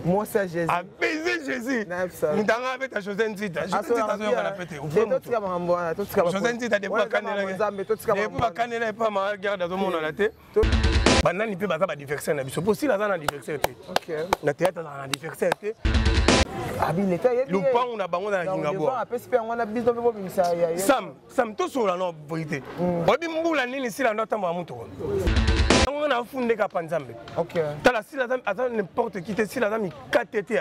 Mwasi ya Jésus. Abaisé Jésus. Moto anga abeta José Nzita. José Nzita azoyoka na pete. Totika makambo wana, totika José Nzita depuis bakanela. Nzambe, totika Depuis bakanela epa ma garde azomonana te. Banani mpe baza ba adversaire na biso. Po sila aza na adversaire te. Na théâtre azala na adversaire te. Lupangu na bango na Kingabwa. Apesi mpe yango wana biso mpe bobimisa ya Sam, Sam tosolola na vérité. Oyebi mbula nini sila ndo atambola motuka. Yango na afunde kapa Nzambe. Tala sila aza n'importe qui te, sila aza mikate te.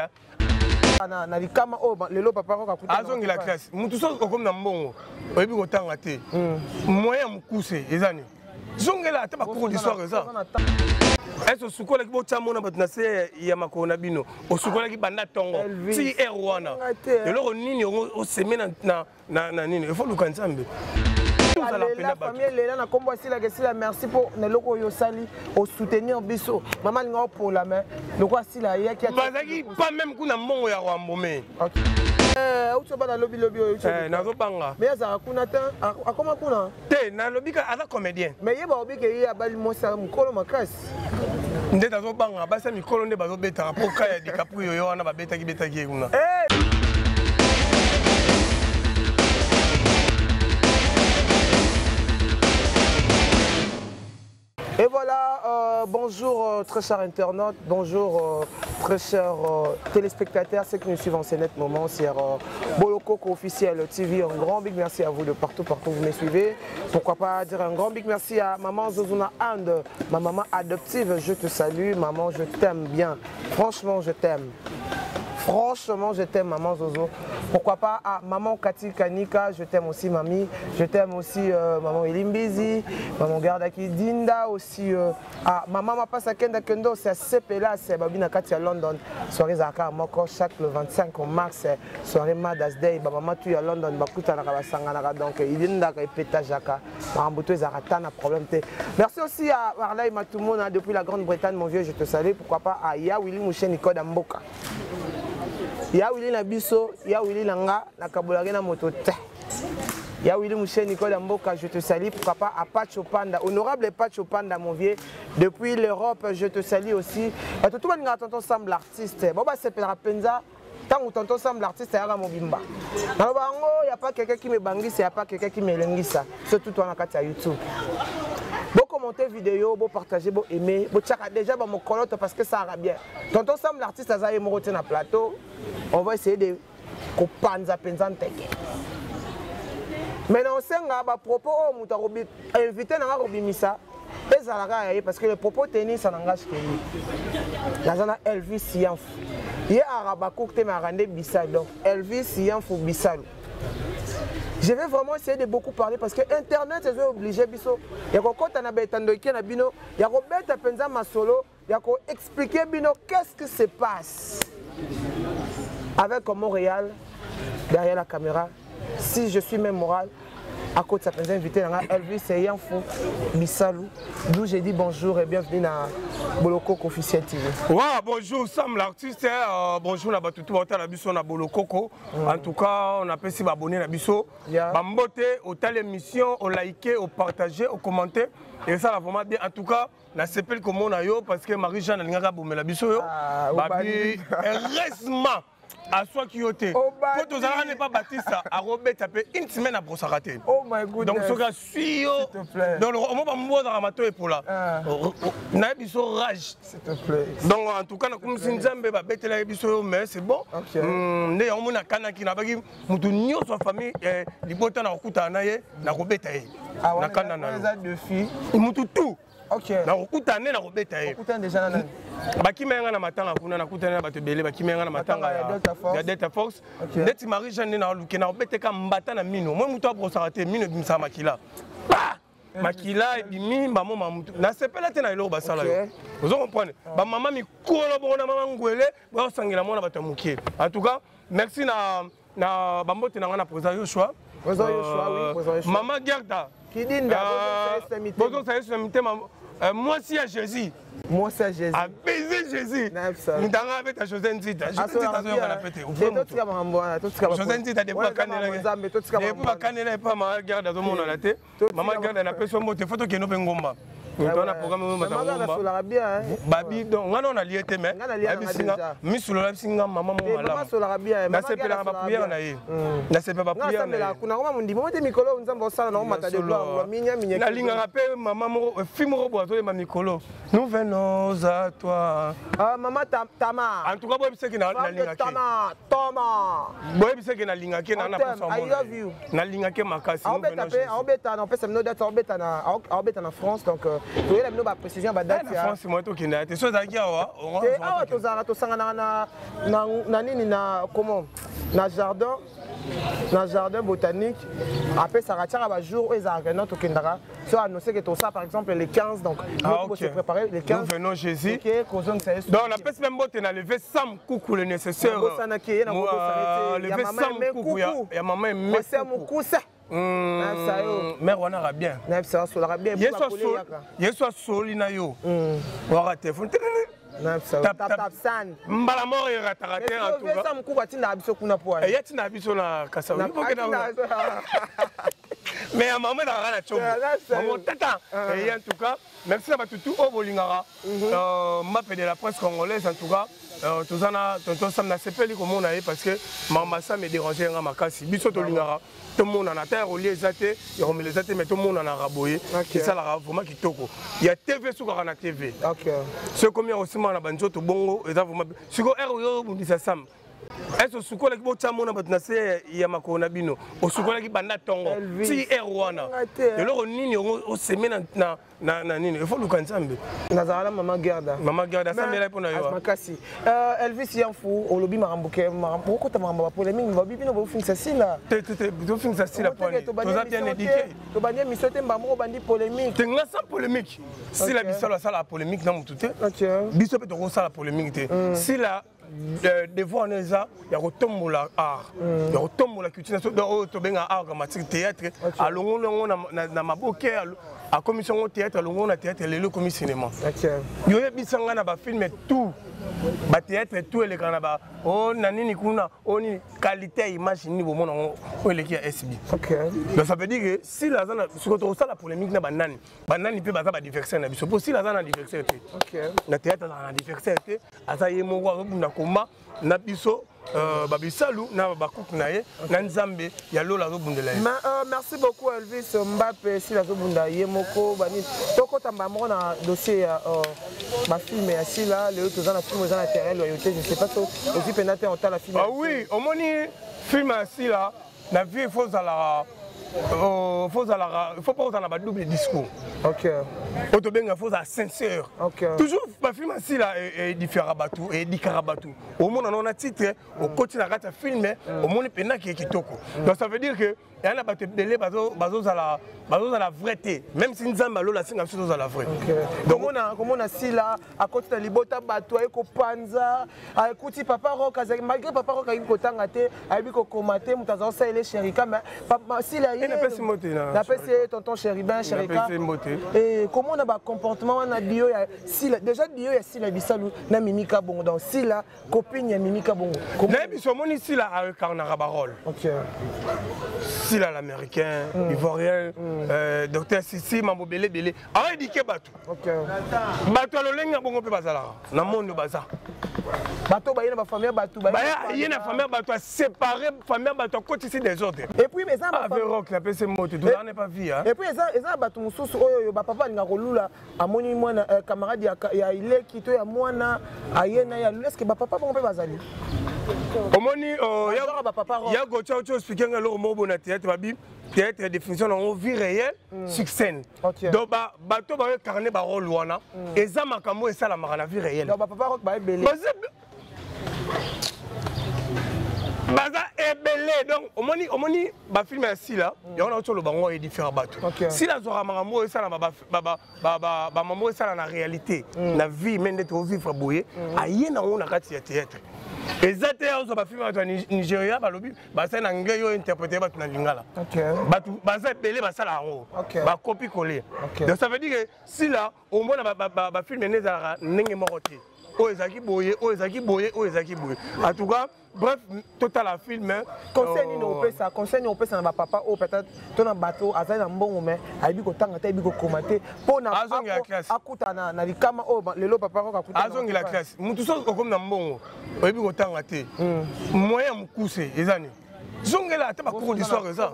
Na, na likama oyo lelo papa roka akuta azongela classe mutu soki okomi na mbongo oyebi kotanga te moyen ya mokuse eza nini zongela ata bacours d'histoire eza ese osukolaki botya mona bato na se ya makolo na bino osukolaki banda ntongo ti heure wana eloko nini oseme na nini il faut luka Nzambe. Lela famille lela na kombo asila ke sila merci po na eloko oyo osali osoutenir biso mama alinga opola mais lokola asila ayaki bazalaki pas même kuna mbongo ya rwambome. Auti obana lobi lobi oyo nazobanga mais azalaka kuna te akoma kuna te nalobi ka aza comédien mais ye baobi ke ye abali mwasi ya mokolo makasi nde nazobanga basi ya mikolo nde bazobetaka mpo ka ya DiCaprio yo wana babetaki betaki ye kuna. Et voilà, bonjour très chers internautes, bonjour très chers téléspectateurs, ceux qui nous suivent en ce net moment sur Bolokoko officiel TV. Un grand big merci à vous de partout, partout où vous me suivez. Pourquoi pas dire un grand big merci à maman Zozuna Ande, ma maman adoptive, je te salue, maman, je t'aime bien. Franchement, je t'aime. Franchement, je t'aime, maman Zozo. Pourquoi pas à maman Cathy Kanika, je t'aime aussi, mamie. Je t'aime aussi, maman Elimbizi, maman Gardaki Dinda aussi. À maman Mapasa Kenda Kendo, c'est CPLA, c'est Babina Katia London. Soirée Zaka Moko, chaque le 25 mars, soirée Mother's Day. Ba maman tu à London, Bakuta na Sangana, donc Idinda et Peta Jaka. Marambuto Zarata, problème. Merci aussi à Arlay Matumona depuis la Grande-Bretagne, mon vieux, je te salue. Pourquoi pas à Yawili Mouchen Nicode Mboka. Ya Willy na biso, ya Willy na nga, na kabolaki na moto te. Ya Willy Mouchen Nicole Mboka, je te salue. Pourquoi pas à Pacho Panda, honorable Pacho Panda, mon vieux, depuis l'Europe, je te salue aussi. Bato tout le monde tonton Sam l'artiste. Bon bah c'est Penza. Tant que tonton Sam l'artiste ya mobimba. Na bango, y a pas quelqu'un qui me bangisa, y a pas quelqu'un qui me lengisa. Surtout toi na kati ya YouTube. Bo commenter vidéo, bo partager, bo aimer, bo tchaka déjà ba mokoloto parce que ça ira bien. Tonton Sam l'artiste aza ye moko te na plateau. On va essayer de kopanza penza nteke. Maintenant osenga ba propos oyo moto akobi invité na nga kobimisa ezalaka ya ye parce que le propos tennis ça n'engage que lui. Naza na Elvis Yanfu. Ye arabakouk te mais arande Bissal. Donc Elvis Yanfu Bissal. Je vais vraiment essayer de beaucoup parler parce que internet est obligé biso ya kokota na betando ike na bino ya kobeta penza masolo ya ko expliquer bino qu'est-ce qui se passe avec Montréal derrière la caméra. Si je suis même moral à côté ça penza invité na Elvis et Yanfu Bisalu, d'où j'ai dit bonjour et bienvenue na Bolokoko officiel TV. Ouais, bonjour Sam l'artiste, bonjour na batutu bata na biso na Bolokoko. En tout cas, on appelle si abonné na biso. Bambote, au telle émission, au liker, au partager, au commenter et ça va vraiment bien. En tout cas, na sepel comme on a yo parce que Marie-Jeanne alingaka bomela biso yo. Ah, Babi, heureusement aswaki yo te. Obadi. Po tozalaka ne pas Baptiste, a robeta pe une semaine a brosaka te. Oh my goodness. Donc soki aswi yo. S'il te plaît. Donc au moment où on mato epola. Ah. Na biso rage. S'il te plaît. Donc en tout cas na kumisi Nzambe ba betela biso yo mais c'est bon. Ok. Nde yango mona kanaki na baki mutu nyonso ya famille, libota na kokuta na ye, na kobeta ye. Ah, Na kanda na yo. eza défi. Mutu tout. Ok. Na kokuta ne na kobeta ye. Okuta déjà na nani? Bakima yanga na matanga kuna na kutana na bato ebele, bakima yanga na matanga Matanga ya Delta Force. ya Delta Force. Ok. Ndeti Marie-Jeanne na luke na obeteka mbata na mino. Moi mutu abrosaka te mino ebimisa makila. Bah! Makila ebimi mbamo ma mutu. Na sepela te na eloko basala yo. Ok. Ozo comprendre? Ba mama mikolo bongo na mama ngwele, ba osangela mwana bato ya mokie. En tout cas, merci na bambote na nga na président Joshua. Président Joshua, oui, président Joshua. Maman Gerda. Kidinda, Bozo sa Yesu na mitema. Mwasi ya Jésus. Mwasi ya Jésus. A baisé Jésus. Na yebisa. Mutanga abeta José Nzita. José Nzita azoyoka na pete. Te, totika makambo wana, totika José makambo. Nzita depuis Wana eza bakanela makambo Nzambe, totika Depuis makambo wana. bakanela epa mama Gerda azomonana te. Totika Mama Gerda napesi yo mbote, faut tokende mpe ngomba. Moto wana programme oyo matangomba bien. Babi donc nga na nalie te mais ayebisi nga misolo ayebisi nga mama mo malamu. Nasepelaka ba prière na ye. Nasepela ba prière na ye. Kuna ngoma mondimo mote mikolo nzambe osala na omata de gloire minya minya. Nalingaka pe mama moko fi moko boye azoyemba mikolo. Nous venons à toi. Ah, maman Tama. En tout cas, boyebisaki nalingaki. Tama, Tama. Boyebisaki nalingaki na na posa I love you. Nalingaki makasi. Aobeta pe, aobeta na opesa bino date, aobeta na aobeta na France donc toyela bino ba précision ba date ya. France moi tokenda te. So ezalaki awa. Te awa tozalaka tosanganaka na na na nini na comment na jardin na jardin botanique apesaka tiaka ba jour oyo ezalaka non tokendaka so annonce que tosala par exemple le 15 donc ah, okay. se préparer le 15 nous venons Jésus okay, kozongisa yesu donc napesi mpe mbote na leve Sam Kuku le nécessaire bosanaki ye na kobosana te ya mama Aimé Kuku ya mama Aimé Mukuse mère wana aka bien nayebisa asolaka bien yesu asoli na yo waka telefone mbala moko erataka te en tout atindaka biso kuna po ye atindaka biso na kasa mais ya mama ezalaka na tshombo mamo tata eye en tout cas merci na bato tout oyo bolingaka Mbappe de la presse congolaise. En tout cas toza na tonton Sam, nasepeli komona ye parce que mama Sam edérange nga makasi. Biso tolingaka tomonana, ata ya kolia eza te, ya komela eza te, mais tomonanaka boye, esalaka vraiment kitoko. Ya TV sukaka na TV, soki komi ya kosimaka na banzoto bongo eza vraiment sikoyo ere oyo obundisa Sam. Ese osukolaki botya mona bato na se ya makolo na bino, osukolaki banda ntongo ti ere wana, eloko nini oseme na nini? Il faut luka Nzambe. Nazala na mama Gerda. Mama Gerda asambelaki mpo na yo. Makasi. Elvis Yanfu, olobi makambo ke okota makambo ba polémique, babi bino bofingisa Sila. Te, te, te, tofingisa Sila po ani toza bien éduqué. Tobandi émission te, mbaa moko bandi polémique. Te, nga sans polémique. Sila bisalo asala polémique na motu te, biso mpe tokosala polémique te. Sila devoir wana eza ya kotombola art, ya kotombola culture na so oyo tobenga art dramatique, théâtre. Alongoli yango na maboke, akomisi yango théâtre, alongoli na théâtre, lelo ekomi cinéma. Yo oyebisa ngai na bafilm tout, bathéâtre tout elekaka na ba o na nini kuna o nini, qualité ya image nini bomona yango oyo eleki ya SB? Donc ça veut dire que Sila aza na sikoyo tokosala polémique na banani banani mpe baza baadversaire na biso, mpo Sila aza na adversaire te na théâtre, azala na adversaire te, aza ye moko azobunda koma na biso babisalu na bakuku na ye na Nzambe ya lola azobundela ye. Mais, merci beaucoup Elvis Mbappe. Sila azobunda ye moko banini. Tokota mbala moko na dossier ya bafilm ya Sila. Lelo toza na film eza na terrain loyauté. Je sais pas so ozwi mpena te otala film. Ah oui, omoni film ya Sila. Na vie il faut ozalaka, faut ozalaka, il faut pas ozala na badouble discours. Oyo tobenga faut ozala sincère toujours. Bafilm ya Sila edifiaka bato, edikaka bato. Omona nao na titre, okoti na kati ya film, omoni mpenza ke kitoko. Donc ça veut dire que eya na bato ebele bazozala vrai te, même si Nzambe alola asenga biso tozala vrai. Donc komona Sila akoti na libota bato, aye kopanza, akuti papa Rock azalaki, malgré papa Rock ayebi kotanga te, ayebi kokoma te, moto azala osalele Sherika, mais Sila ye napesi mbote. Napesi ye tonton Sheribin Sherika. Komona bacomportement wana, dio ya Sila, déjà dio ya Sila Bisalu na Mimika Bongo, donc Sila copine ya Mimika Bongo. Nayebi so omoni Sila aincarnaka barole. Sila l'américain, ivoirien, docteur Sisi mambo ebele ebele, aéduquer bato. Bato ya lolenge ya bongo mpe bazalaka na monde, baza. Bato baye na bafamille ya bato. Baya ye na famille ya bato, aséparé famille ya bato, akotisi désordre. Et puis eza Averok, napesi mbote, tozala ne pas vie. Et puis eza na bato mosusu oyo bapapa alingaka kolula, amoni mwana camarade ya ileki to ya mwana, aye na ye alula. Est ce que bapapa bongo mpe bazali? Omoni ya gotia oti oexpliquer nga eloko moko boye na théâtre, babi théâtre définition nango vie réelle sur scène. Donc bato baincarne barole wana, eza makambo esalamaka na vie réelle. Bapapa Rock baebele. Baza ebele. Donc omoni bafilm ya Sila yango nauti oloba ngo edifiaka bato. Sila azwaka makambo oyo esalama, bamama oyo esala na réalité na vie, me nde tovivre boye, aye nango na kati ya théâtre. Eza te ozwa bafilm bato ya Nigeria balobi basali na anglais, yo interpréter bato na lingala. Bato baza ebele basala yango, bacopier coller. Donc ça veut dire que Sila omona bafilm ene ezalaka ndenge moko te. Oyo ezalaki boye, oyo ezalaki boye, oyo ezalaki boye. En tout cas, bref, totala film. Conseil nini opesa, conseil nini opesa na bapapa oyo peut-être to na bato azali na mbongo mais ayebi kotanga te, ayebi kokoma te, mpo na Azongela classe. Akuta na likama oyo lelo papa kaka akuta? Azongela classe. Mutu soki okomi na mbongo, oyebi kotanga te, moyen ya mokuse eza nini? Zongela ata bacours du soir. Eza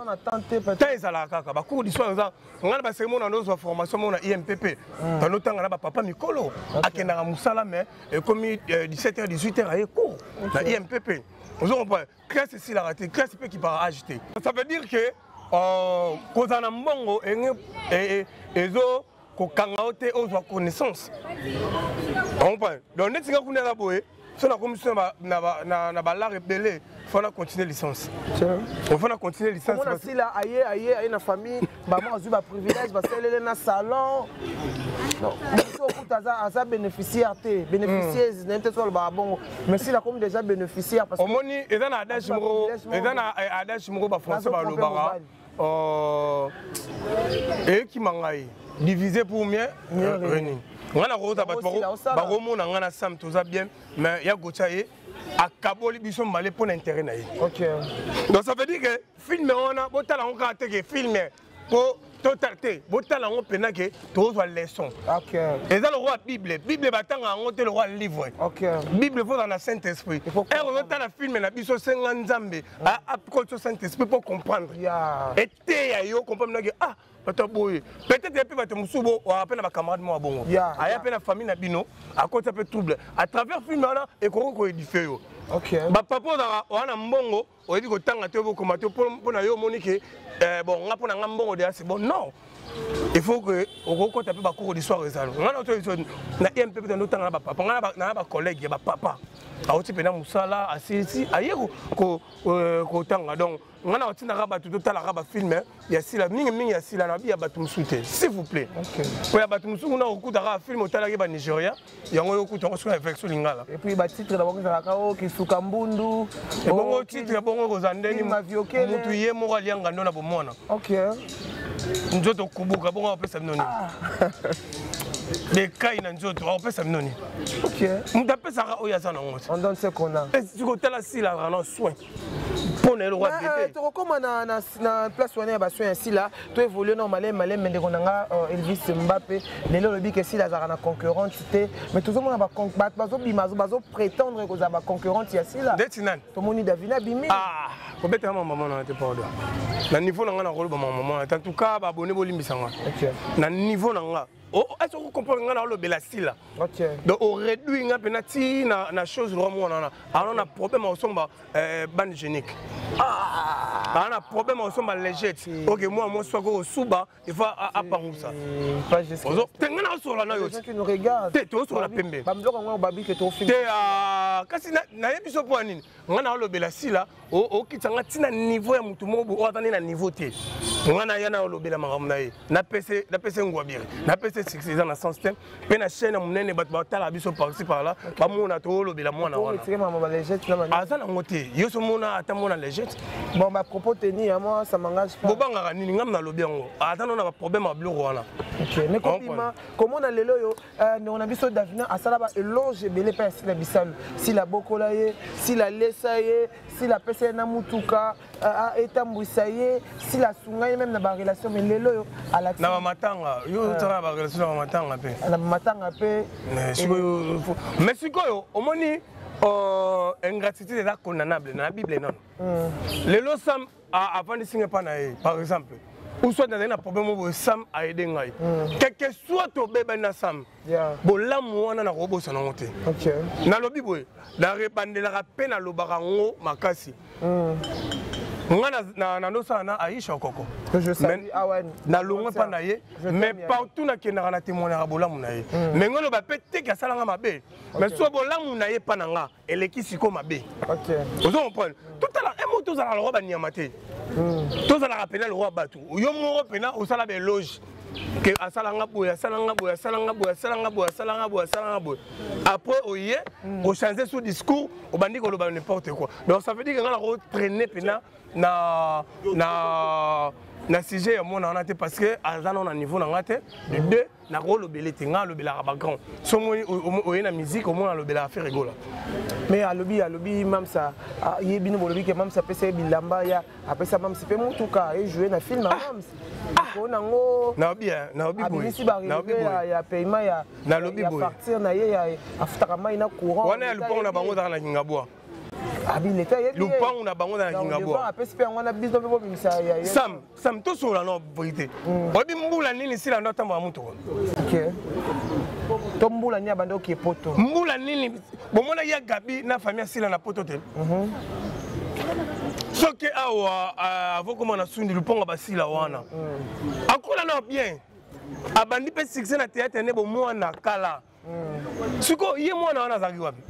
temps, ezalaka kaka bacours du soir. Eza ngai na baseki mona nozwa formation mona IMPP, tanotanga na bapapa mikolo akendaka mosala, mais ekomi 17 h 18 h aye cours na IMPP. Ozo comprendre, classe esilaka te, classe mpe ekipaka age te. Ça veut dire que kozala na mbongo ezo kokanga yo te ozwa connaissance, comprendre. Donc neti nga kuna eza boye, so nakomi so na balare ebele, faut na continuer licence, faut na continuer licence. Omona Sila aye na famille, bama azwi baprivilège, basalele na salon. Mosu okuta aza bénéficiaire te, bénéficieuse nayebi te so alobaka bongo, mais Sila komi déjà bénéficiaire parce que Omoni, eza na adage moko, eza na adage moko bafrançais balobaka, eyekima ngai: diviser pour mieux régner. Ngai nakoza bato bakomona ngai na Sam toza bien, mais ya Gotia ye akaboli biso mbale mpo na intérêt na ye. Donc ça veut dire que film wana, botala yango kaka te ke film mpo totala te, botala yango mpena ke tozwa leçon. Eza lokola Bible. Bible batanga yango te lokola livre. Bible fozala na Saint Esprit. Ere ozotala film na biso, senga Nzambe akotisa Saint Esprit mpo comprendre, eteya yo, comprendre nake ah bato boye. Peut-être mpe bato mosusu bo oaka mpe na bacamarade moko bongo, aya mpe na famille na bino, akotisa mpe trouble. À travers film wana ekoki koédifier yo. Bapapa ozalaka oa na mbongo, oyebi kotanga te, okoma te, mpo na yo omoni ke bon, nga mpo na nga mbongo deja c'est bon. Non, il faut que okokota mpe bacours du soir. Ezalo nga na to na IMP mpe tandotanga na bapapa, nga na bacollègue ya bapapa auti mpena mosala, asilisi, aye kotanga. Donc nga na otindaka bato totalaka bafilm ya Sila, mingimingi ya Sila na bi ya bato mosusu te, s'il vous plaît, po ya bato mosusu kuna okutaka film otalaki Banigeria, yango oyo okuta yango soki na version lingala. Et puis batitre na bango ezalaka o kisuka mbundu. Ebongo titre bongo ekozala ndeni? Mutu ye moko alianga ndo na bomwana, nzoto kubuka bongo, apesa bino nini? Bekai na nzoto, akopesa bino nini? Moto apesaka oyo aza nango. On donne ce qu'on a. Soki otala Sila, azalaka na soin mpo na ye lokwa bébé. Tokokóma na place wana ya basoin ya Sila. To évolue na maleme maleme. Ndeko na nga Elvis Mbappe, lelo olobi ke Sila azalaka na concurrente te, mais tozomona bato bazobima, bazoprétendre kozala baconcurrente ya Sila. Ndeti nani? Tomoni Davina bimi. Kobetaka mama na te, pardon. Na niveau na nga, nakoloba mama na te. En tout cas, babone bolimbisanga na niveau na nga. Est-ce que comprendre nga na olobela Sila? Donc oréduit nga mpena ti na chose lokwa mwana wana ana na problème akosomba bande hygiénique, aa na problème akosomba lingette. Ok, mwa mwasi soki osuba, il faut apangusa te. Nga na osola na yo te, tozosola pembe te. Kasi nayebi so mpo ya nini nga na olobela Sila. Okitisa nga ntina niveau ya motu moko boye oyo aza nde na niveau te. Nga na ya na olobela makambo na ye, napese ngwabiri, napese succès, eza na sens te. Mpe na chaîne ya monene, bato batala biso par-ci par-là, bamona toolobela mwana wana aza nango te. Yo so mona ata mona lingette. Bon, bapropos teni ya moi, ça m'engage pas. Bobangaka nini? Ngam nalobi yango, ata no na baproblème ya biloko wana. Mais kobima komona lelo oyo, ndeko na biso Davina asala ba éloge ebele mpe ya Sila Bisalu. Sila bokola ye, Sila lesa ye, Sila apesa ye na mutuka etambwisa ye, Sila asunga ye même na barelation. Mais lelo oyo alakisi na bamatanga, yo otala na barelation na bamatanga mpe. Na bamatanga mpe. Mais sikoyo omoni, ingratitude eza condamnable na Bible nano. Lelo Sam avandisi ngai mpa na ye, par exemple, ou soit nazali na problème oyo boye, Sam aide ngai. Quelque soit tobebani na Sam, bolamu wana nakobosana yango te. Nalobi boye, narebandelaka mpe nalobaka yango makasi. Nga nandosala na Aisha Okoko, nalongwe mpa na ye, mais partout nakendaka na témoignaka bolamu na ye. Mais ngai loba mpe teke asalanga mabe, mais so bolamu na ye mpa na nga eleki sikoyo mabe. Ozo comprendre? Totala emo, tozalaka lokwa banyama te, tozalaka pena lokwa bato. Yo moko pena osala baéloge ke asalanga boye, asalanga boye, asalanga boye, asalanga boye, asalanga boye, asalanga boye. Après oye ochange sous discours, obandi koloba n'importe quoi. Donc ça veut dire que nga nako traîner pena na na Na sujet ya mwana wana te, parce que aza nano na niveau na nga te. De deux, nakolobela te, nga alobelaka bagrand. So omoni oye na musique, omona alobelaka Ferre Gola. Mais alobi Mamsa ye, bino bolobi ke Mamsa apesa ye bilamba, ya apesa Mamsa mpe motuka, ejoue na film ya Mams ko nango. Naobi, naobi boye. Abimisi barelevé ya paiement ya Nalobi ya boye. Facture na ye ya afutaka mai na courant. Wana ya lupango na bango ezalaka na Kingabwa. Abi leta yebi. Lupango na bango ezalaka na Kingabwa. Apesi mpe yango wana, biso mpe bobimisa ya ye. Sam, Sam, tosola na vérité. Oyebi mbula nini sila ndo atambola motuka? Ok, to mbula nini abandi okie Poto? Mbula nini bomona ya Gabi na famille asila na Poto te? Soki awa avokoma na sundi lupango basila wana, akola na bien, abandi mpe succès na théâtre nde bomwana kala. Sikoyo ye mwana wana azalaki wapi?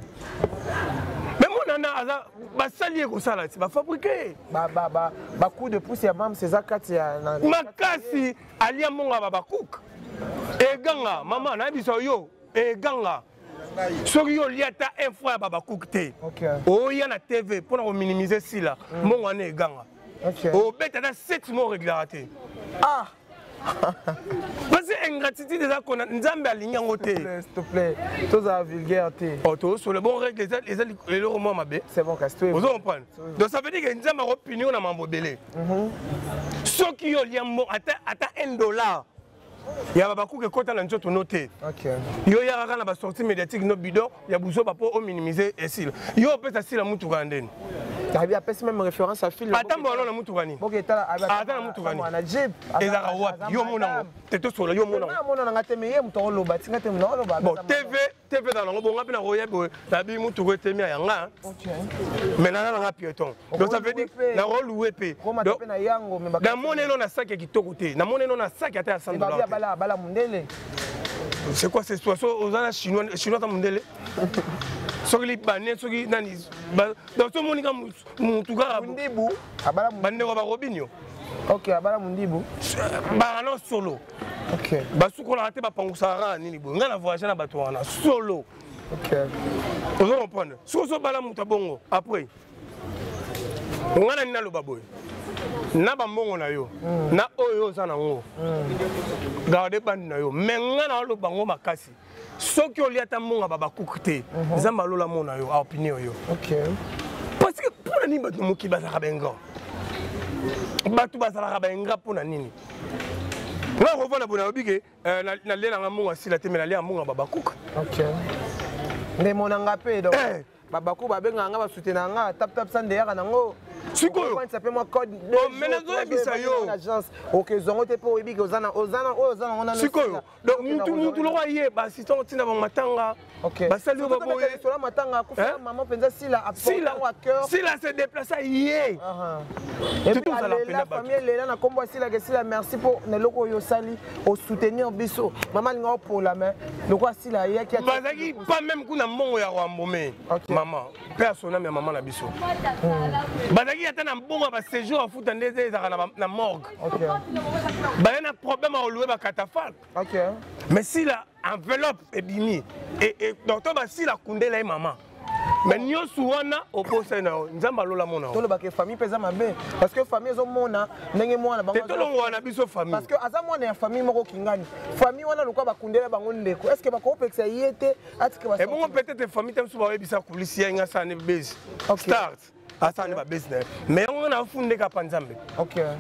Me mwana wana aza basali ye kosala ti bafabrike ye. Bacoup de pouce ya Mams eza kati ya Makasi alia mbongo ya babakuka eganga. Mama, nayebisa yo, eganga soki yo olia ata un fois ya babakuke te, oya na TV mpona kominimize sila, mbongo wana eganga. Obeta ata 7 mois, oreglaka te. Ah. Parce que ingratitude eza kona, Nzambe alingi yango te. S'il te plaît, tozala vulgaire te. Oh, tozosola bon règle, eza eloko mwa mabe. C'est bon, kasi. Ozo comprendre? Donc ça veut dire que Nzambe akopini yo na mambo ebele. Soki yo olia mbongo ata 1 dollar ya babakuka ekɔta na nzoto no te, yo yaka kaka na basortie médiatique no bidon ya buzoba mpo ominimize esila. Yo opesa sila mutuka ya ndeni? Abi apesi même référence à film. Ata mbona na mutuka nini? Ata na mutuka nini? Na jeep. Ezalaka wapi? Yo monango te, tosola, yo monango. Amonananga te, mais ye moto akoloba, tinga te, moto akoloba. Bon, TV ezala nango bonga mpe na koya boye, nabi mutuka etemi ya yanga, mais naza nanga piéton, donc ça veut dire nakolouer mpe. Namoni eno na saki ya kitoko te, namoni eno na saki ata ya 100 $. Bala mundele. C'est quoi cette situation? Oza na chinois, chinois ata mundele, soki libanais, soki nani, donc somoni ka mutu kaka. Mundibu. Bandeko barobinio. Ok, abala mundibu. Bana solo. Basukolaka te, bapangusaka kaka nini boye. Ngai na voyage na bato wana solo. Ozo comprendre? Soki ozobala moto abongo, après ngai na nini naloba boye na bambongo na yo na oyo oza nango, garde bandi na yo. Mais ngai na oloba ngo makasi, soki olia ata mbongo babakuku te, Nzambe alola mona yo, aopini oyo. Parce que mpona nini bato mokili bazalaka baingrat? Bato bazalaka baingrat mpona nini? Nga kovanda boye, nalobi ke nalielanga mbongo asila te, mais nalia mbongo ya babakuka. Nde monanga mpe, donc babaku babengaka nga, basoutenaka nga, tap tap sa nde yaka nango. Sikoyo mpe mwa code. Mais nazoyebisa yo. Agence okezwango te mpo oyebi ke oza oyo oza nango nano. Sikoyo donc mutu loko aye baassistant otinda bango matanga, basali oyo baboye. Sola matanga akufa mama mpenza, sila. Sila se déplace ye. Famille elela na nkombo asila ke sila merci mpo na eloko oyo osali, osoutenir biso. Mama alinga opola, mais loko asila ayaki. Bazalaki pas même kuna mbongo ya koambome mama mpe asonami ya mama na biso. Bazalaki ata na mbongo ya baséjour afuta nde ezalaka na morgue, baye na problème ya kolouer bacatafalque. Mais sila enveloppe ebimi, docteur basila akundela ye mama, mais nyonso wana obosani na yo, Nzambe alola mona. Tolobaka famille mpe eza mabe, parce que famille ezomona ndenge mwana. Te, tolongoka na biso famille. Parce que aza mwana ya famille moko kingani, famille wana lokwa bakundela bango ndeko, est ce que bakopekisa ye te atika? Ebongo peut-être famille te mosusu bayebisa kulisi ye nga asala ne base start, asala ne babase na ye, mais yango nga na afunde kapa Nzambe.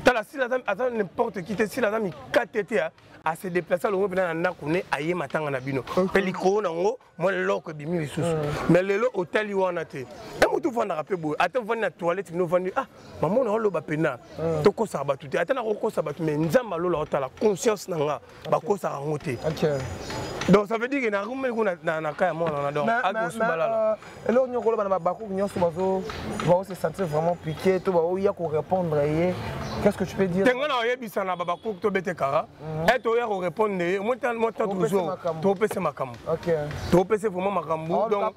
Tala, sila aza n'importe qui te, sila aza mikate te, ase déplace alongo mpena na ndako ne aye matanga na bino mpe likolo nango mwa leloko ebimi lisusu. Mais lelo otali wana te, e motu ovandaka mpe boye, ata ovandi na toilette bino ovandi, ah mama na oloba mpena tokosaka bato te, ata nakokosa bato, mais Nzambe alola otala conscience na nga, bakosaka yango te. Donc ça veut dire que narumeli kuna na ka ya mwana wana, donc akosubalala. Eloko nyonso koloba na babakuku nyonso bazo se sentir vraiment piqué to baoya korépondre ye, qu'est-ce que tu peux dire? Te, nga na oyebisa na babakuku, tobete kara e toya korépondre ye mo toujours, topesa makambo, topesa vraiment makambo. Donc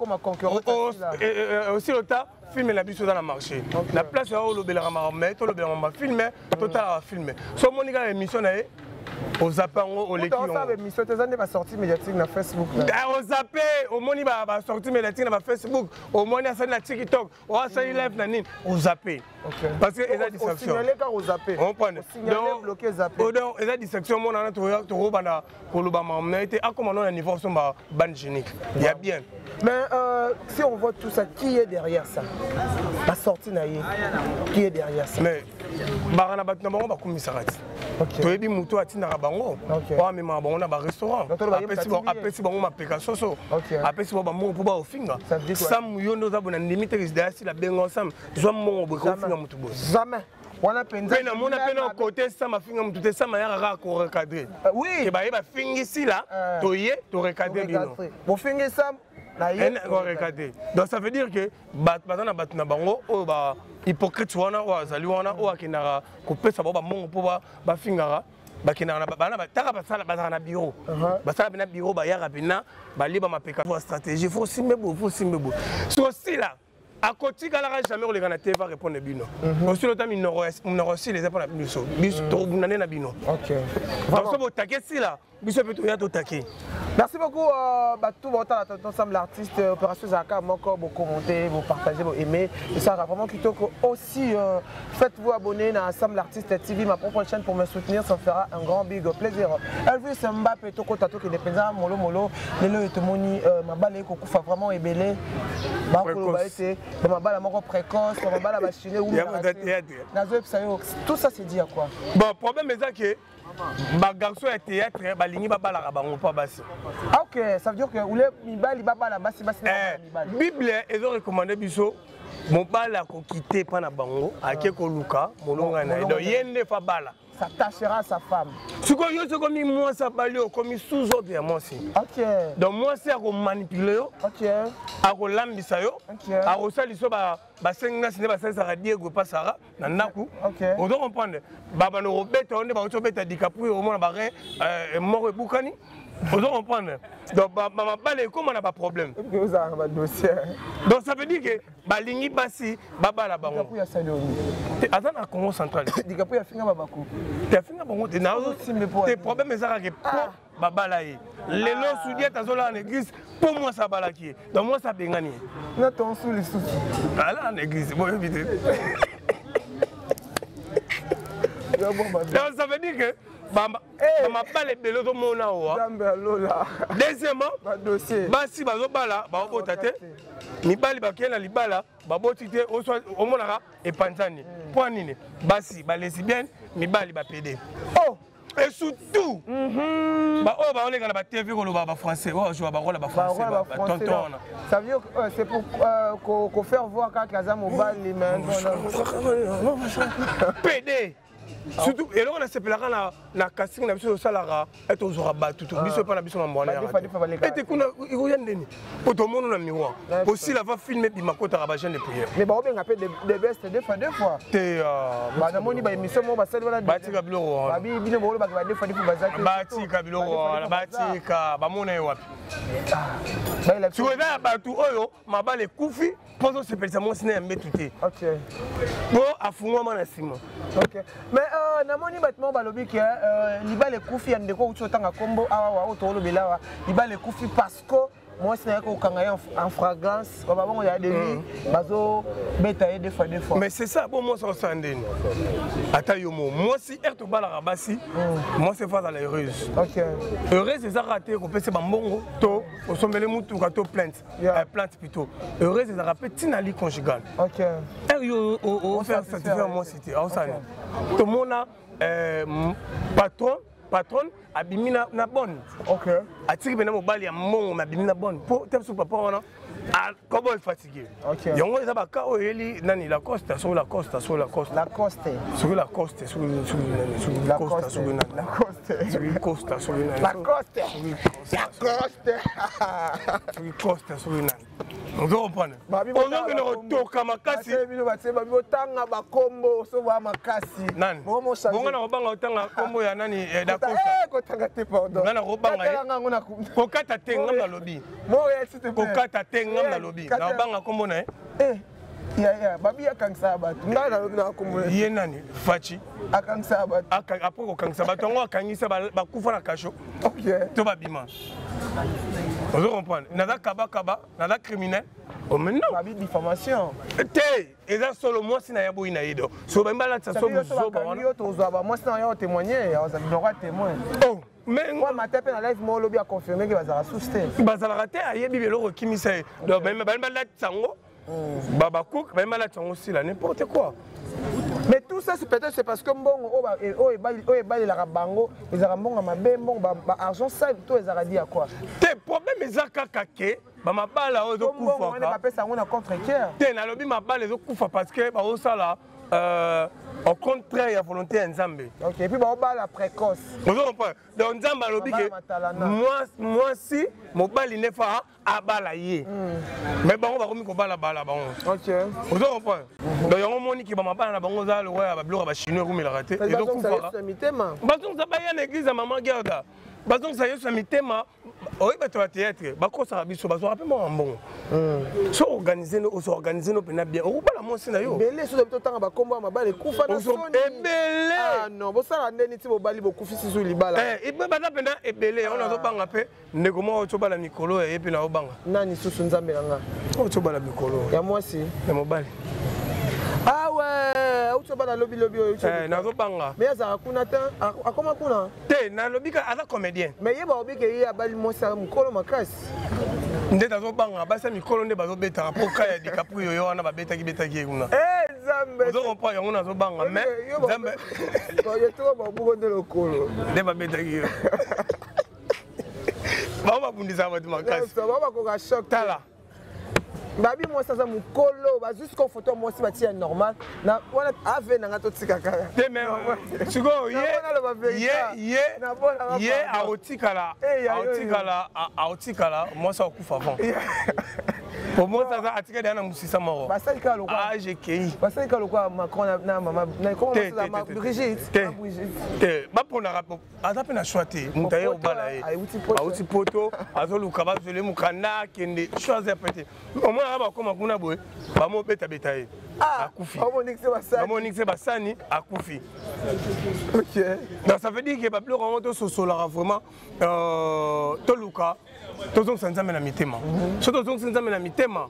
aussi lota film na biso eza na marché na place oyo olobelaka makambo, mais tolobelaka bafilm, totalaka film. So omoni kaka émission na ye, Ozape yango, oleki yango. Émission te, eza nde basortie médiatique na Facebook. Ozape, omoni basortie médiatique na bafacebook, omoni asali na TikTok, oyo asali live na nini, ozape, parce que eza distraction. Donc eza distraction. Omona wana tokobanda koloba makambo na ye te, akoma no na niveau osomba bande génique ya bien. Mais si on voit tout ça, qui est derrière ça? La sortie na ye, qui est derrière ça? Mais baka na bato na bango bakumisaka ti, toyebi motu atindaka bango, oyo amemaka bango na barestaurant, apesi bango mapeka soso, apesi bango bambongo mpo baofinga. Sam, yo nde oza bona ndimi te daya sila benga Sam, zwa mbongo boye, kofinga motu boye. Jamais wana mpenza. Mpe namona mpe na kote Sam afinga motu te, Sam ayaka kaka korecadrer. Ke baye bafingi sila, toye torecadrer bino. Bofingi Sam. Korecadrer. Donc ça veut dire que baza na bato na bango oyo ba hypocrite wana, oyo azali wana, oyo akendaka kopesa bango bambongo mpo bafingaka. Bakendaka taka bazalaka na bureau, basala mpena bureau, bayaka mpena balie bamapeka. Stratégie, faut simbe boye, faut simbe boye. So sila akotikalaka jamais koleka na te va répondre bino. Osili ota minoko, sila eza mpona biso, biso tokobunda nde na bino. Donc so botake sila, biso mpe toya totake. Merci beaucoup, bato botala Tonton Sam l'artiste, opération ezalaka moko, bocommenter, bopartager, boaimer, esalaka vraiment kitoko. Aussi, faites-vous abonner na Sam l'artiste TV, ma propre chaîne, pour me soutenir, ça me fera un grand big plaisir. Elvis Mbappe, tokota, tokende mpenza molo molo. Lelo etomoni mabala ekokufa vraiment ebele, bakoloba ete bamabala moko précoce, bamabala bachine. Nazoyebisa yo, tout ça, c'est dit à quoi? Bon, problème eza ke bagarçon ya théâtre balingi babalaka bango mpo basi. Ah, ok, ça veut dire que ule mibali babala basi, basi na Bible ezorecommande biso, mobali akoki mpa na bango, ake koluka molonga na ye, donc ye nde fa bala. S'attachera à sa femme. Sikoyo yo soki okomi mwasi abali, okomi sous ordre ya mwasi. Donc mwasi akomanipule yo, akolambisa yo, akosalisa yo, basengi nasi nde basalisaka Diego epa Sara na ndako. Ozo comprendre, babanda kobeta yo nde bauti obeta Dicaprio, omona barein moko ebukani. Ozo comprendre? Donc bamabala ekóma na baproblème. Donc ça veut dire que balingi basi babala bango. Aza na Congo Central. Te, afinga bango te. Te, problème eza kaka po babala ye. Lelo Sudiete azolala na église mpo mwasi abalaki ye, donc mwasi abengani ye. Na tonsu lisusu. Alala na église, boyebi te. Donc ça veut dire que bamabala ebele ozomona awa. Deuxièmement, basi bazobala, baobota te, mibali bakei na libala, baboti te, omonaka epanzani. Mpo nini? Basi balesbienne, mibali bapédé. Oh! Et surtout baoyo baoleka na batv koloba bafrançais, oyo azwa barole ya bafrançais, batonton wana. Ça veut dire que c'est pour ko faire voir kaka aza mobali, mais PD. Surtout eloko nasepelaka na casting na biso, tosalaka ete ozwaka bato biso epa na biso mambo wana ete kuna ekoya ndeni po tomona na miroir osila va film ebima, kotaka bajeune de prière. Mais baobenga mpe de best deux fois deux fois. Te. Namoni baémission moko basali wana. Batika biloko wana. Babi bino bolobaka ba deux fois deux fois baza te. Batika biloko wana, batika. Bamona ye wapi? Sikoyo eza ya bato oyo mabala ekufi mpo azosepelisa mwasi na ya mbetu te, po afungwama na nsima. Ok, mais namoni bato moko balobi ke libala ekufi ya ndeko outi otanga nkombo awa, oyo toolobela awa, libala ekufi parce que mwasi na ye kokanga ye en flagrance, babongo ya demi, bazobeta ye deux fois deux fois. Mais c'est ça. Bon, mwasi akosala ndeni? Ata yo mo mwasi ere tobalaka basi, mwasi efo azala heureuse. Heureuse eza kaka te kopesa bambongo to osombele mutuka to plainte, plainte plutôt. Heureuse ezalaka mpe ntina lit conjugal. Ere yo ofaire satisfaire mwasi te, aosala tomona patron, patronne abimi na bonne, atiki mpena mobali ya mbongo, me abimi na bonne mpo te biso papa wana kobo efatigue. Yango eza baka oyo eyeli nani, Lacoste, soki Lacoste, soki Lacoste. Lacoste. Soki Lacoste, soki nani, soki Costa, soki nani, soki Costa, soki nani. Lacoste, Lacoste. Soki Costa, soki nani, ozo comprendre, ozokende kotoka makasi. Bino batie babi otanga bakombo so baya makasi. Nani bongo na kobanga otanga kombo ya nani, Dacosta? Kotanga te, pardon. Nga na kobanga ye, kokata te, ngam nalobi kokata te, ngam nalobi na kobanga kombo na ye. Yaya babi akangisaka bato, ngai nalobi na kombo ye nani? Faci. Akangisaka bato. Après kokangisa bato yango, akangisa, bakufa na kasho to babima. Ozo comprendre? Naza kabakaba, naza criminel? Oh, mais non. Babi diffamation. Te, eza solo. Mwasi na ya boyi na ye, do so bayimba alatisa so buzoba wana. Yo tozwa bamwasi na yo témoigner, droit témoin. Oh, mais wa matin mpe na live mo olobi aconfirme ke bazalaka susu te. Bazalaka te, ayebi biloko ekimisa ye. Donc bayimba balatisa yango, babacook bayimba balatisa yango, sila, n'importe quoi. Mais tout ça, c'est peut-être, c'est parce que mbongo oyo ebalelaka bango ezalaka mbongo mabe, mbongo baargent sale to ezalaka di ya quoi? Te, problème eza kaka ke bamabala oyo ezokufaka. Bapesa yango na contre cœur. Te, nalobi mabala ezokufa parce que baosala au contraire ya volonté ya Nzambe. Ok, et puis baobala précoce. Ozo comprendre? Donc Nzambe alobi ke mwasi, mobali nde fa abala ye, mais bango bakomi kobalabala bango. Ozo comprendre? Donc yango omoni ke bamabala na bango eza lokola ya babiloko ya bachinois, ekumelaka te, ezokufaka. Bazongisa, baya na église ya mama Gerda, bazongisa Yesu ya mitema. Oyebi, bato ya théâtre bakosaka biso, bazwaka mpe mwa mbongo. So organise no, osorganize no mpena bien, okobala mwasi na yo. Ebele soki totanga bakombo ya mabala ekufa na soni. Ebele. Ah non, bosala ndeni ti bobali bokufi sisu libala. Baza mpena ebele. Yango nazobanga mpe ndeko moko tobala mikolo ya ye mpe naobanga. Nani susu? Nzambe na nga. Oyo tobala mikolo. Ya mwasi? Ya mobali. Ah ouais, auti obala lobi lobi oyo. Nazobanga. Mais azalaka kuna te, akoma kuna. Te, nalobi ka aza comédien. Mais ye baobi ke ye abali mwasi ya mokolo makasi. Nde nazobanga basi ya mikolo nde bazobetaka mpo ka ya Dicaprio yo wana babetaki betaki ye kuna. Nzambe. Ozo comprendre? Yango nazobanga, mais Nzambe. Yo toko babuko nde lokolo. Nde babetaki yo, bango babundisaka bato makasi. Bango bakoka choc. Tala. Babi mwasi aza mokolo, bazwi sikoyo foto ya mwasi batia normal na wana ave nanga, totika kaka. Te, mais sikoyo ye akotikala, akotikala, akotikala mwasi akokufa avant, po mwasi aza atikali ya na mosisa moko. Basali kaka lokola age ekei. Basali kaka lokola Macron na mama Brigitte. Te te, baponaka, aza mpe na choix te. Moto aye obala ye, auti poto, azoluka bazwele mokanda, akende, choix aza mpe te. Omonaka bakóma kuna boye, bamobetabeta ye, akufi, bamonikise basani, akufi. Donc ça veut dire ke babiloko yango tososolaka vraiment, toluka tozongisa Nzambe na mitema. So tozongisa Nzambe na mitema,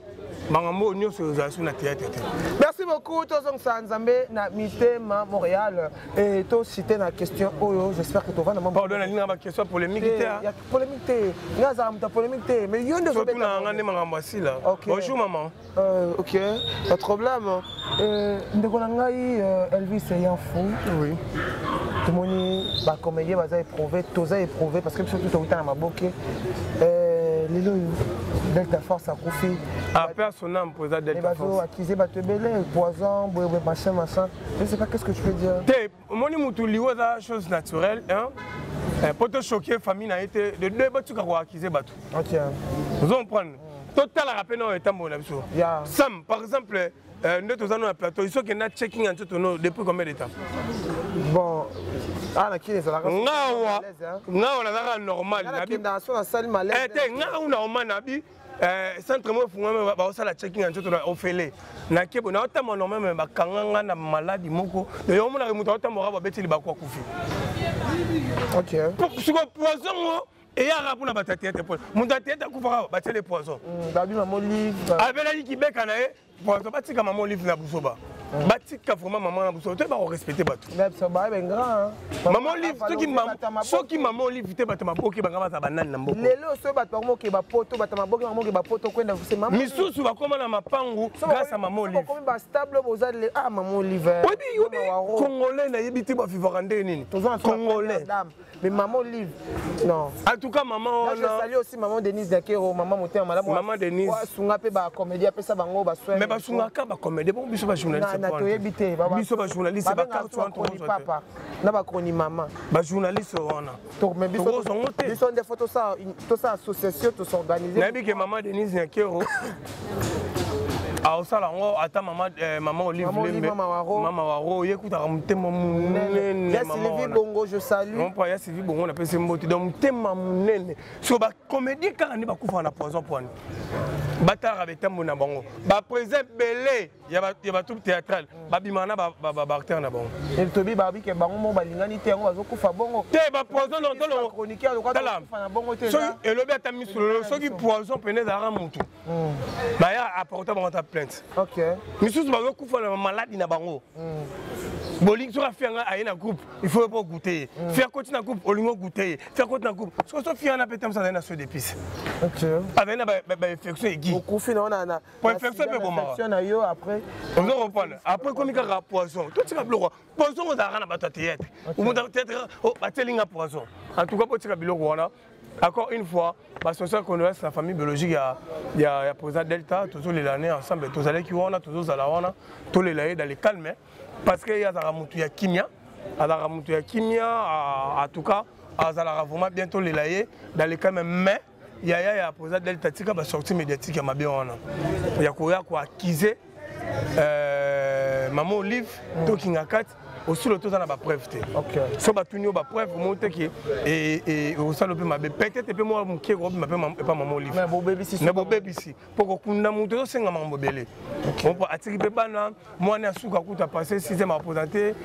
makambo oyo nyonso ezala so na théâtre te. Merci beaucoup. Tozongisa Nzambe na mitema. Montréal, et tocite na question oyo, j'espère que tovanda. Pardon, nalinga baquestion polémique te. Polémique te, nga azala moto ya polémique te, mais yo nde. Totuna nga nde makambo asila. Bonjour maman. Ok, pas de problème. Ndeko na ngai Elvis Yanfou. Oui. Tomoni bacomédien baza éprouvé, toza éprouvé parce que biso tout touta na maboke. Lelo oyo Delta Force akufi. Paix à son âme, président Delta Force. Bazo accuser bato ebele, poison, boye, machin machin. Je sais pas qu'est-ce que tu peux dire. Te, omoni, mutu liwa eza chose naturelle, hein? Po tochoquer famille na ye te, de deux batuka koaccuser bato. Ozo comprendre? Totalaka mpe na oyo etambola na biso. Sam, par exemple, nde toza no na plateau, iso okenda checking ya nzoto no depuis combien de temps? Bon, ah, na kini ezalaka. Ngawa, ngawa nazalaka normal. Te, ngawa normal, nabi centre mo efungwami, baosala checking ya nzoto na ofele. Nakebo naotambola normal, me bakanga nga na maladi moko. Yo omonaka moto aotamboka, babeti libaku, akufi. Siko poison ngo eyaka mpona bato ya théâtre, po moto ya théâtre akufaka, batiele poison. Babi mama Olive. Abelaki kibeka na ye poison. Batika mama Olive na busoba, batika vraiment mama na busoba, toyeba korespecte bato. Mama Olive, soki mama Olive te, bato maboke banga baza banani na mboka? Lelo soki bato bakomoke bapoto, bato maboke bamoke bapoto kwenda. Misusu bakóma na mapangu grâce à mama Olive. Bakomi bastable, boza ah, mama Olive. Oyebi, Congolais nayebi te bavivaka ndenge nini, Congolais. Mais maman Olive, non. En tout cas, maman. Là, je salue aussi maman Denise Dakero, maman Motema Malamu. Maman Denise. Sunga pe ba comédien pesa bango ba soin. Mais ba sunga ka ba comédien, bon biso ba journaliste. Na toyebi te. Biso ba journaliste ba carte wana to papa. Na ba chroni maman. Ba journaliste wana. To mais biso biso nde faut to ça association to s'organiser. Nayebi ke maman Denise Nyakero aosala yango, ata mama, mama Olive Lembe, mama Waro, ye kutaka motema monene. Ya Sylvie Bongo, je salue. Ya Sylvie Bongo, napesi mbote. Donc motema monene. So bacomédie kaka nde bakufaka na poison pwani. Batalaka betambo na bango. Baprésident ebele ya batroupe théâtrale babimaka na baacteur na bango. Tobi babi ke bango moko balingani te, yango bazokufa bongo. Te, bapoison soki elobi ata miso, soki poison pene ezalaka motu baya apporte bango ata plainte. Misusu bazokufa na maladi na bango. Bolingi soki afi yanga aye na groupe, il faut po goûter ye. Fi akoti na groupe, olingi ogoûter ye. Fi akoti na groupe, soki so fi wana mpe tamisa azali na soin d'épice, azali na bainfection aiguë. Okufi na Po infection mpe ebomaka. Na yo après. Ozo comprendre? Après ekomi kaka poison. Totika biloko poison ozalaka na bato ya théâtre, moto ya théâtre batielinga poison. En tout cas, botika biloko wana. Encore une fois, basincères condoléances na famille biologique ya président Delta. Tozolela ne ensemble, tozalaki wana, tozozala wana, tolela ye dans le calme, parce que ye azalaka motu ya kimia, azalaka motu ya kimia. En tout cas, azalaka vraiment bien. Tolela ye dans le calme. Mais yaya ya président Delta, tika basortie médiatique ya mabe wana ya koya koaccuser mama Olive. Tokinga kati osilo, toza na bapreuve te. So batuni yo bapreuve, omoni teke osala mpe mabe, peut-être mpe mwa moke kobima mpe epa mama Olive. Mais bobebisi mpo kokunda moto ezosenga makambo ebele. Atiki mpe bana, mwana asuka kuta passé sixième, areprésente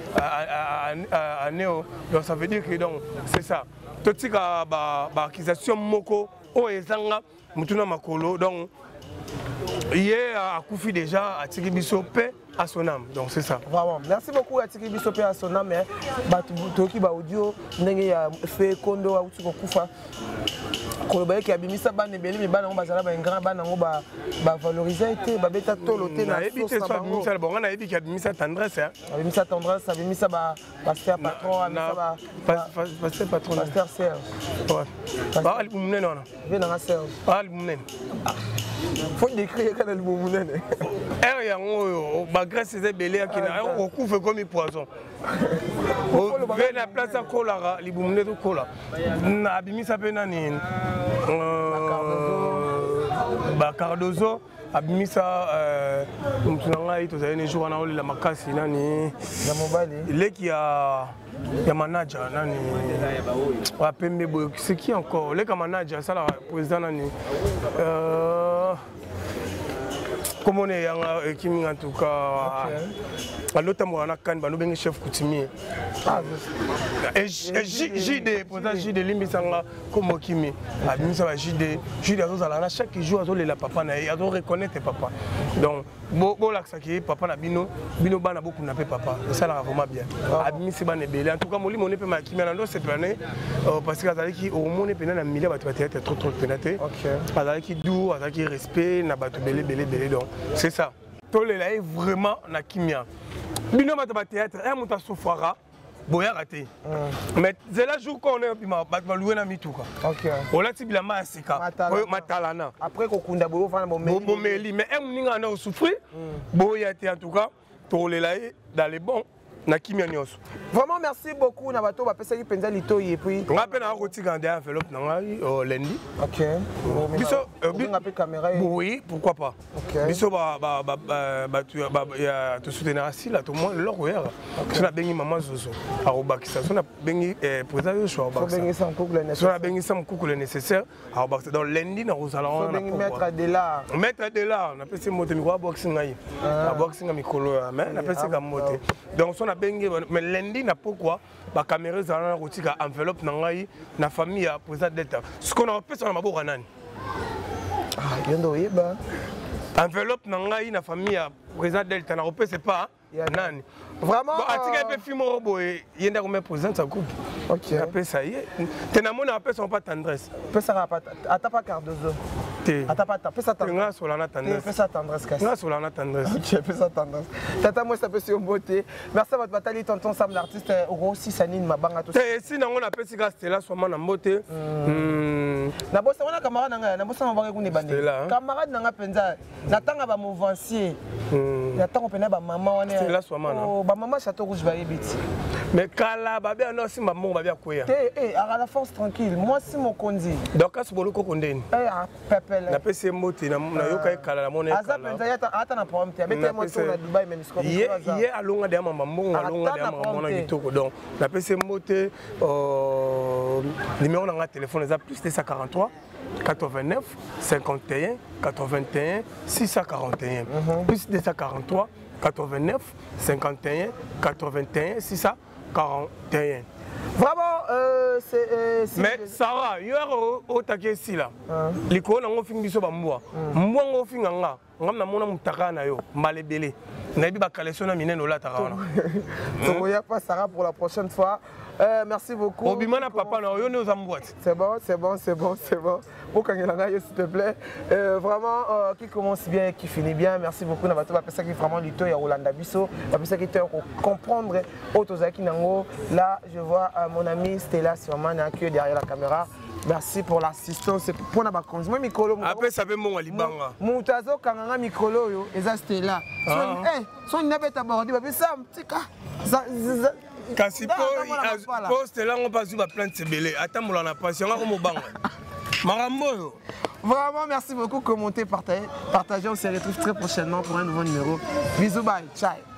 année. Donc ça veut dire que, donc c'est ça, totika baaccusation moko oyo ezanga motu na makolo. Donc ye akufi déjà, atiki biso mpe à son âme. Donc c'est ça. Vraiment, merci beaucoup. Atiki biso mpe à son âme. Bato toyoki baaudio ndenge ya fe kondo auti kokufa, koloba eke abimisa bana ebele, me bana yango bazala baingrat, bana yango bavalorize te, babeta tolo te. Nayebi te so abimisa bongo, nayebi ke abimisa Tendresse. Abimisa Tendresse, abimisa pasteur patron, abimisa pasteur patron. Pasteur Serge. Alibu munene wana. Ve nanga Serge. Alibu munene. Faut décrire kaka libumu munene. Ere yango oyo bagraisse eza ebele, akina okufa, ekomi poison. Ve na place akolaka libumu nde tokola. Abimisa mpe nani, bacardozo. Abimisa motu na ngai, tozali ne jour wana olela makasi, nani? Ya mobali. Leki ya manager nani, apembe boye, c'est qui encore? Leki ya manager asalaka président nani, komona eyanga ekiminga. En tout cas, alotambola na kani, banobenge chef coutumier JD, président JD, limbisanga komo okimi. Abimisa ba JD. JD azozala na chaque jour azolela papa na ye, azoreconnaître papa. Donc bolakisaki ye papa na bino, bino bana bokunda mpe papa, esalaka vraiment bien. Abimisi bana ebele. En tout cas, molimo ne mpe makimia na ndo sepela ne, parce que azalaki omoni mpena na milieu bato bathéâtre trop trop mpena te. Azalaki doux, azalaki respect na bato ebele ebele ebele. Donc c'est ça, tolela ye vraiment na kimia. Bino bato bathéâtre, ya moto asouffraka, boyaka te. Mais zela jour ko ona obima, bato baluwe na mituka, olati bilamba ya sika, matalana. Après kokunda boye, ofanda. Bomeli, mais un moninga ana osouffrir, boya te. En tout cas, tokolela ye dans les bons, na kimia nyonso. Vraiment, merci beaucoup na bato bapesaki mpenza litoi et puis Nga mpe naka kotika nde enveloppe na ngai lundi. Biso mpe caméra. Oui, pourquoi pas. Biso bato ya tosoutenaka sila, tomoi eloko oyaka. So nabengi mama Zozo, akobakisa. So nabengi président Yoshua, akobakisa. So nabengisa mokuku, le nécessaire, akobakisa. Donc lundi nakozala wana. Maître Adela. Maître Adela, napesi mbote. Mikolo abwakisi ngai, abwakisi ngai mikolo ya, mais napesika mbote. Donc so nabengi, mais lundi na pokwa bacaméra ezala na kotika enveloppe na ngai na famille ya président Delta. Sikoyo nakopesa na maboko ya nani? Yo nde oyeba. Enveloppe na ngai na famille ya président Delta, nakopesa pa nani? Vraiment. Atikali mpe fi moko boye, ye nde akome présidente ya groupe. Napesa ye te, namoni apesa pa Tendresse. Pesaka ata pa Cardozo. Te. Ata pa pesa. Nga asola na Tendresse. Pesa Tendresse kasi. Nga asola na Tendresse. Ok, pesa Tendresse. Tata mwesi, apesi yo mbote. Merci bato batali tonton Sam l'artiste. Okosisa nini mabanga to? Te, esi nango napesi kaka Stela Swama na mbote. Nabosa wana camarade na ngai, nabosa mabanga ekuna ebandeli. Camarade na ngai mpenza na ntango bamouvancier, na ntango mpena bamama wana, bamama Château Rouge bayebi ti. Mais kala babe ano asimba mbongo, babe akweya. Te, eh, aka la force tranquille, mwasi mokonzi. Dorcas Bolokoko ndeni. Eh, pepele. Napesi ye mbote, nayoka ye kala, namona ye. Aza mpenza ye ata na problème te, abeta ye mwa tour na Dubai, mais misiko ye ye alonga deya mamba mbongo, alonga deya mamba mwana kitoko. Donc napesi ye mbote. Numéro na nga téléphone eza plus 243 89 51 81 641, plus 243 89 51 81 641. Vraiment, c'est. Mais Sarah, yo otaki esila likolo nango, ofingi biso bambwa, mbwa ngo ofinga nga, ngam namona mutaka na yo mbala ebele, nayebi bakaleso na minene olataka wana. Tokoya pas Sarah pour la prochaine fois. Merci beaucoup. Obima na papa na yo nde oza mbwa ti. C'est bon, c'est bon, c'est bon, c'est bon. Bokangela ngai, s'il te plaît. Vraiment, qui commence bien, qui finit bien. Merci beaucoup na bato bapesaki vraiment lito ya kolanda biso, bapesaki te ya comprendre oyo tozalaki nango. Là, je vois mon ami Stella Surman qui est derrière la caméra. Merci pour l'assistance mpona bakonzi moi mikolo. Apesa mpe mbongo ya libanga. Moto azokanga nga mikolo oyo eza Stella. Soni nabeta bordi, bapesa tika. Kasi po Stella yango mpe azwi baplainte ebele, atambola na pasi yango akomobanga makambo oyo. Vraiment, merci beaucoup. Commentez, partagez, partagez. On se retrouve très prochainement pour un nouveau numéro. Bisous, bye. Ciao.